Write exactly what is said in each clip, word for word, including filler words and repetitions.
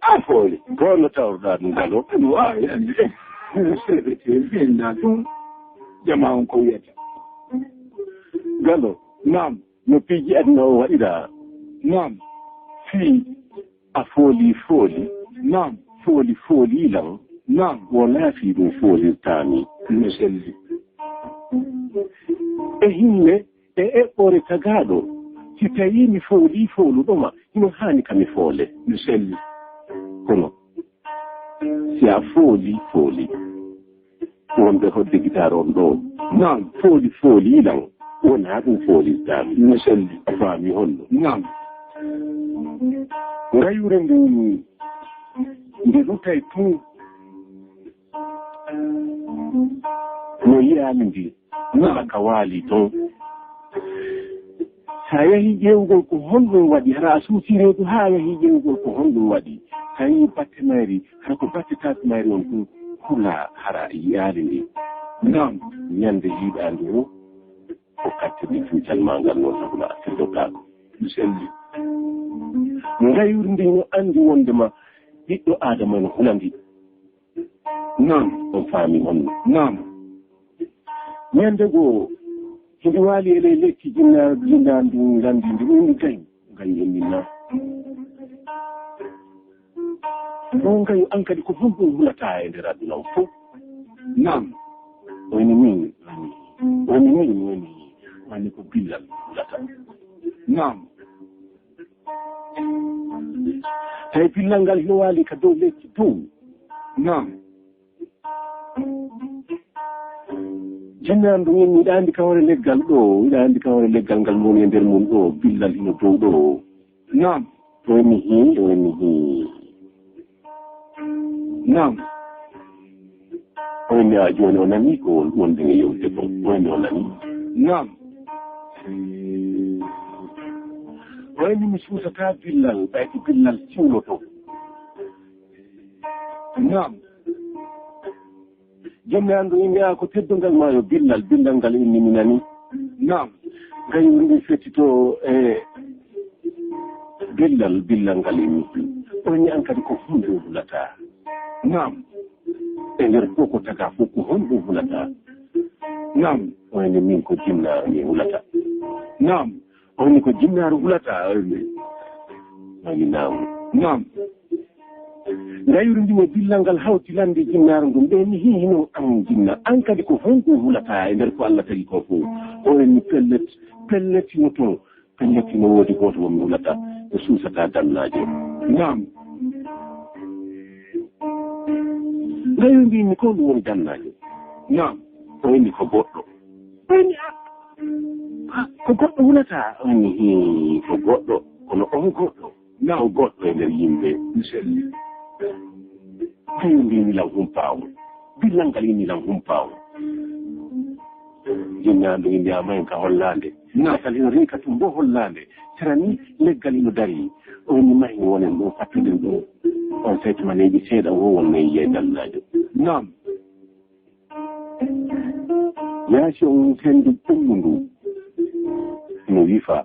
A fooli, ko no tawruɗaa ɗum, Galo? No waawi annde. Seeɗa teeri, ɓe anndaa ɗum. Jamaa on ko wiyata? Galo. Naam. No piiji aduna o waɗira. Naam. Fii a fooli fooli. Naam. Fooli fooli lan. Naam. Wonaa fii ɗum foolirtaami. No selli. E hinne e eɓɓore tagaaɗo, si tawii mi foolii fooluɗo ma, hino haani ka mi foole. Mi selli. Kono, si a foolii fooli, wonɓe hodde gitaar on ɗoo, naam, fooli foolii lan, wonaa ɗum foolirtaami. Mi selli. A faami honno? Naam. Ngayure ndun, nde lutay tun, no yiyaani ndi. Wala ka waali ton. Sa yahi ƴeewugol ko honɗum waɗi, hara a suuti reedu haa yahi ƴeewugol ko honɗum waɗi. Sa yii batte mayri, hara ko batte taati mayri on tun hula hara yiyaali ndi. Naam. Ñande yiɗaandi o, o kattirɗi cuucal maa ngal noon sabu no a feddotaako. Mi selli. Ngayru ndi no anndi wonde ma ɓiɗɗo Aadama no hula ndi. Naam. On faami honno? Naam. Ñande goo, hiɗi waali e ley lekki jinna-, jinnaandu nganndi ndi, woni ngayu, ngayu en min naa. Ɗoo ngayu an kadi ko honɗum hulataa e nder aduna o fof? Naam. Woni min, woni, woni min, woni, woni ko billal hulata. Naam. Tawi billal ngal hino waali ka dow lekki dow. Naam. Jinnaandu ndu min, miɗa anndi ka hoore leggal ɗoo, miɗa anndi ka hoore leggal ngal woni e nder mum ɗoo, billal hino dow ɗoo. Naam. Woni hii, woni hii. Naam. Woni a jooni o nanii ko won-, wonde e yewte kon. Woni o nanii. Naam. Woni mi suusataa billal, ɓay ko billal siwloto. Naam. Jinnaandu inni, a ko teddungal maa yo billal, billal ngal inni mi nani. Naam. Ngayru ndi fettito e billal, billal ngal inni. O inni an kadi ko honɗum hulataa? Naam. E nder fof ko tagaa fof ko honɗum hulataa? Naam. O inni min ko jinnaaru mi hulata. Naam. O inni ko jinnaaru hulata, o inni. O inni naam. Naam. Ngayru ndi mo billal ngal hawti lande jinnaaru ndun, ɓe inni hii hino an jinna, an kadi ko honɗum hulata e nder ko Allah tagi ko fof? O inni pellet, pellet hino toon, pellet hino woodi gooto mo mi hulata, o suusata dannaajo. Naam. Ngayru ndi inni ko ɗum woni dannaajo? Naam. O inni ko goɗɗo. O inni, a, a, ko goɗɗo hulata? O inni, hii, ko goɗɗo, kono on goɗɗo. Naam. Ko goɗɗo e nder yimɓe. Mi selli. Tawi o mbimi lan humpaawo. Billal ngal inni lan humpaawo. Jinnaandu inni a mayen ka hollaande. Naam. Asal hino reeka tun bo hollaande. Sera ni leggal hino dari. O inni mayen wonen ɗo fattuɗen ɗo. On saytu ma neeɓi seeɗa wo won neeɓi yey dannaajo. Naam. Yaasi on henndu ɓunndu ndu no wifa.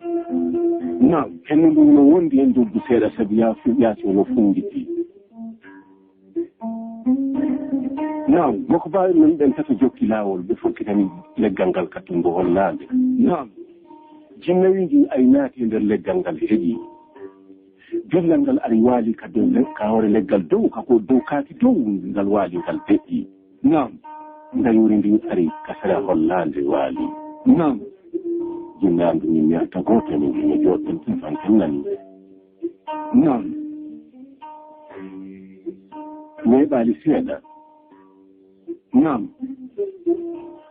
Naam. Henndu ndu no wondi e ndoggu seeɗa sabu yaasi, yaasi no funngiti. Naam. Bako baawi men ɓen tato jokki laawol, ɓe fokkitani leggal ngal kattungo hollaande. Naam. Jinnawi ndi ay naati e nder leggal ngal heɗi. Billal ngal ari waali ka dow le-, ka hoore leggal dow, ka ko dow kaaki dow ngal waali ngal deƴƴi. Naam. Ngayuri ndin ari ka sera hollaande waali. Naam. Jinnaandu min mi arta gooto e min mi jooɗɗen tun fanken nani. Naam. Neeɓaali seeɗa. Naam.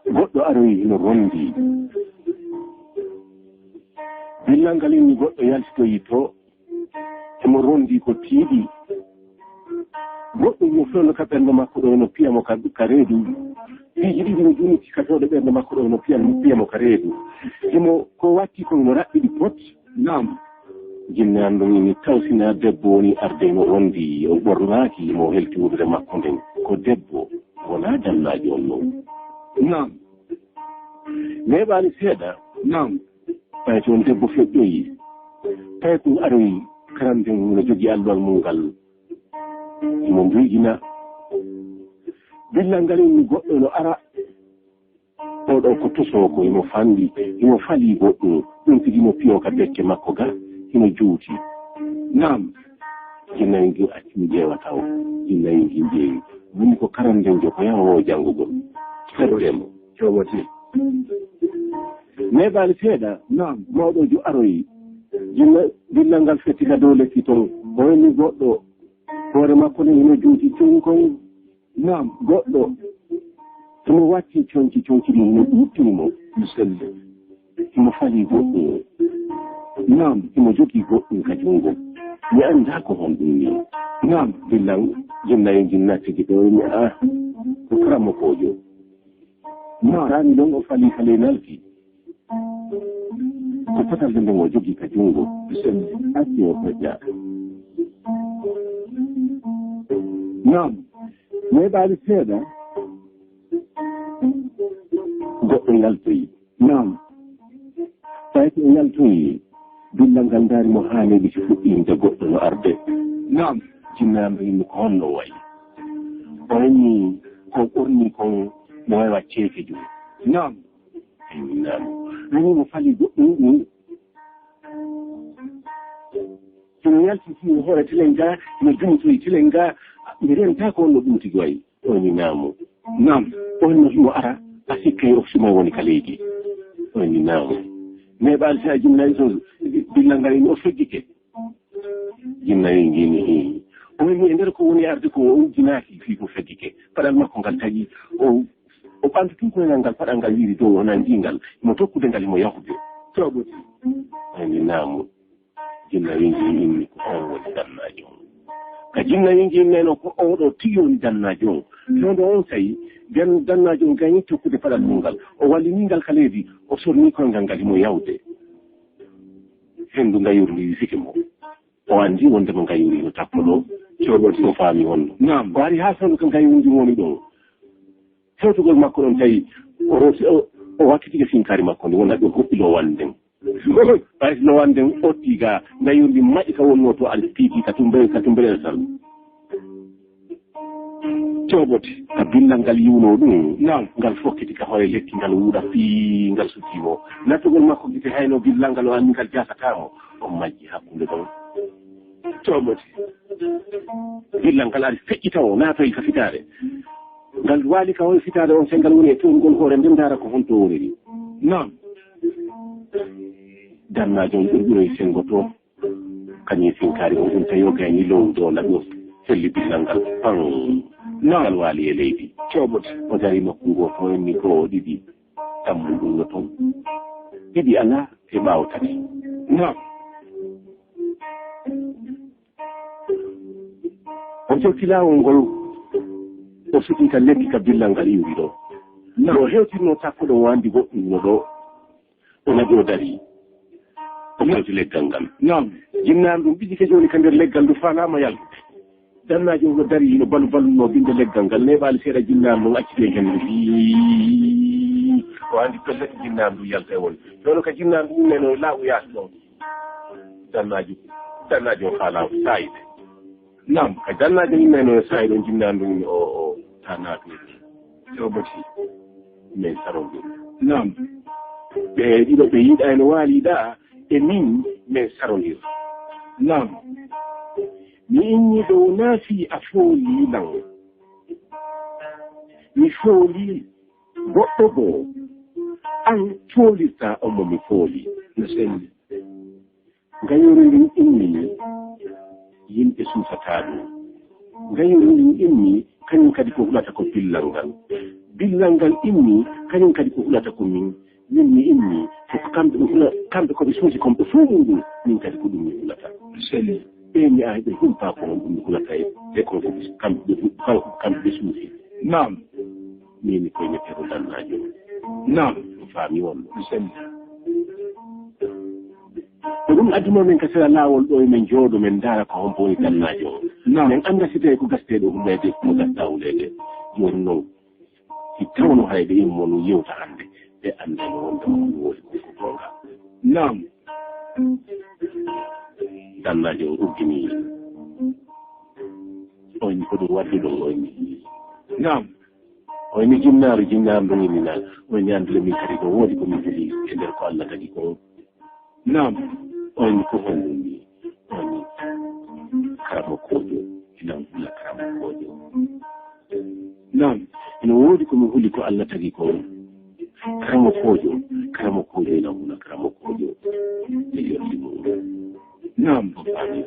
Goɗɗo aroyi hino rondi. Billal ngal inni goɗɗo yaltitoyi to. Himo rondi ko tiiɗi. Goɗɗum no fewndo ka ɓernde makko ɗo, no piya mo ka, ka reedu. Piiji ɗiɗi no juniti ka fewndo ɓernde makko ɗo, no piya, no piya mo ka reedu. Himo, ko watti ko no raɓɓiɗi pot. Naam. Jinnaandu mi, mi tawsina debbo woni arde no rondi, o ɓornaaki, mo helti wudude makko nden. Ko debbo, wonaa dannaajo on non. Naam. Neeɓaani seeɗa. Naam. Ɓay toon debbo feƴƴoyi, tawi ko aroyi karande mum no jogii alluwal mum ngal, imo mbiijina. Billal ngal inni goɗɗo no ara, oɗo ko tosoo ko, imo fanɗi, imo falii goɗɗum, ɗum tigi imo piyoo ka becce makko ga, hino juuti. Naam. Jinnayi ngi acci mi ƴeewa taw. Jinnayi ngi ƴeewi. Woni ko karande njo ko yaha o janngugol. Fedde mo. Jooɓote. Neeɓaali seeɗa. Naam. Mawɗo jo aroyi. Jinna billal ngal fetti ka dow lekki ton. O woni goɗɗo. Hoore makko nden hino juuti cunkon. Naam. Goɗɗo. Himo watti conci, conci ɗin hino ɗuuɗtini mo. Mi selli. Himo falii goɗɗum. Naam. Himo jogii goɗɗum ka junngo. Mi anndaa ko honɗum ni. Naam. Billal jinnayi ngi natti giɗo, mi a ko karamokoojo. Naam. Taani ɗon o falii ka ley nalki. Ko patalde nden o jogii ka junngo. Acci o feƴƴa. Naam. Neeɓaali seeɗa. Goɗɗo yaltoyi. Naam. Tawi ko o yaltoyi, billal ngal ndaari mo haa neeɓi si fuɗɗiinde goɗɗo no arde. Naam. Jinnaandu inni ko honno wayi. O inni ko ɓorni kon no wayi wa ceekejo. Naam. Naam. Ani mo fali goɗɗum ɗum. Hino yalti fii hoore telen ga, hino dumotoyi telen ga, mi renta ko honno ɗum tigi wayi. O inni naam. Naam. O inni himo ara, a sikkay o simo woni ka leydi. O inni naam. Neeɓaali seeɗa jinnayi so billal ngal inni o feggike. Jinnayi ngi inni hii. O inni e nder ko woni arde ko o ugginaaki fii ko feggike. Paɗal makko ngal taƴi. O, o ɓanti tun koyngal ngal paɗal ngal wiiri dow o nangi ngal. Himo tokkude ngal himo yahude. Toɓo. O inni naam. Jinnayi ngi inni ko on woni dannaajo on. Ka jinnayi ngi innayno ko oɗo tigi woni dannaajo on. Fewndo on tawi dan-, dannaajo on gañi tokkude paɗal mum ngal. O wallini ngal ka leydi, o sorni koyngal ngal himo yawde. Hendu ngayuru ndu yifike mo. O anndi wonde mo ngayuru hino takko ɗo. Coɗo o faami honno. Naam. O ari haa fewndo ka ngayuru ndi woni ɗon. Fewtugol makko ɗon tawi o roosi, o, o wakkitike sinkaari makko ndi wona ɗo huɓɓi lowande nden. Ɓay no wande otti ga, ngayurndi maƴi ka wonnoo to, aɗa tiiti ka tumbere, ka tumbere sal. Coɓote. Ka billal ngal yiwno ɗum, naam, ngal fokkiti ka hoore lekki, ngal wuuɗa fii, ngal suddi mo. Nattugol makko gite hayno billal ngal o anndi ngal jaasata mo, o majji hakkunde ɗon. Coɓote. Billal ngal ari feƴƴita o, naatoyi ka fitaare. Ngal waali ka hoore fitaare on, sey ngal woni e toongol hoore nden, ndaara ko honto woniri. Naam. Dannaajo on ɓurɗo e senngo to. Kañum e sinkaari on, ɗum tawi o gayni lowude o naɓi o selli billal ngal. Pan. Naam. Ngal waali e leydi. Coɓote. O dari nokku ngoo to en ni goo ɗiɗi. Tammu ɗum no toon. Ɗiɗi alaa e ɓaawo tati. Naam. O jokki laawol ngol, o suɓi ka lekki ka billal ngal iwri ɗo. Naam. Ɗo hewtinno takkuɗo wandi goɗɗum no ɗo. O naɓi o dari. O yalti leggal ngal. Naam. Jinnaaru ɗum ɓiɗike jooni ka nder leggal ndu faalaama yaltude. Dannaajo o no dari hino balu balluno binde leggal ngal. Neeɓaali seeɗa jinnaaru ɗum acciti e henndu. Hii. O anndi pellet jinnaaru ndu yalta e won. Jooni ka jinnaaru ndu innayno laaɓu yaasi ɗon. Dannaajo, dannaajo o faalaaku saayde. Naam, ka dannaajo innayno e saayde on jinnaaru ndu inni o, o, ta naatu. Coɓote. Men sarondir. Naam. Ɓe ɗiɗo ɓe yiɗayno waaliɗa e min men sarondir. Naam. Mi inni ɗo naa fii a foolii lan. Mi foolii goɗɗo goo. An foolirtaa on mo mi fooli. No selli. Ngayuru ndin inni yimɓe suusataa ɗum. Ngayuru ndin inni kañum kadi ko hulata ko billal ngal. Billal ngal inni kañum kadi ko hulata ko min. Min mi inni ko kamɓe ɓe hula, kamɓe ko ɓe suusi kon ɓe fof mum ɗum. Min kadi ko ɗum mi hulata. Seli. Ɓe mi aay ɓe humpaa ko on ɗum mi hulata e, e kon ko ɓe, kamɓe ɓe hu-, kanko ko kamɓe ɓe suusi. Naam. Min koye mettero dannaajo. Naam. Mi faami on. Seli. Ko ɗum adduno men ka sera laawol ɗo, men jooɗo, men ndaara ko hombo woni dannaajo on. Naam. Men annda si tawi ko gasteeɗo hummeede, ko gasta huleede. Jooni noon, si tawno hay ɓe immo no yewta hannde, ɓe annda no wonde ko ɗum woni ko goonga. Naam. Dannaajo o uddini. Oyn ko ɗum wadduɗo oyn. Naam. Oyn jinnaaru, jinnaaru ndu inni naan. Oyn anndule min kadi ko woodi ko min huli e nder ko Allah tagi ko. Naam. Oyn ko honɗum ni? Oyn karamokoojo, ina hula karamokoojo. Naam. Ina woodi ko mi huli ko Allah tagi ko. Karamokoojo, karamokoojo ina hula karamokoojo. E yerdi mum. Naam. Ko faami.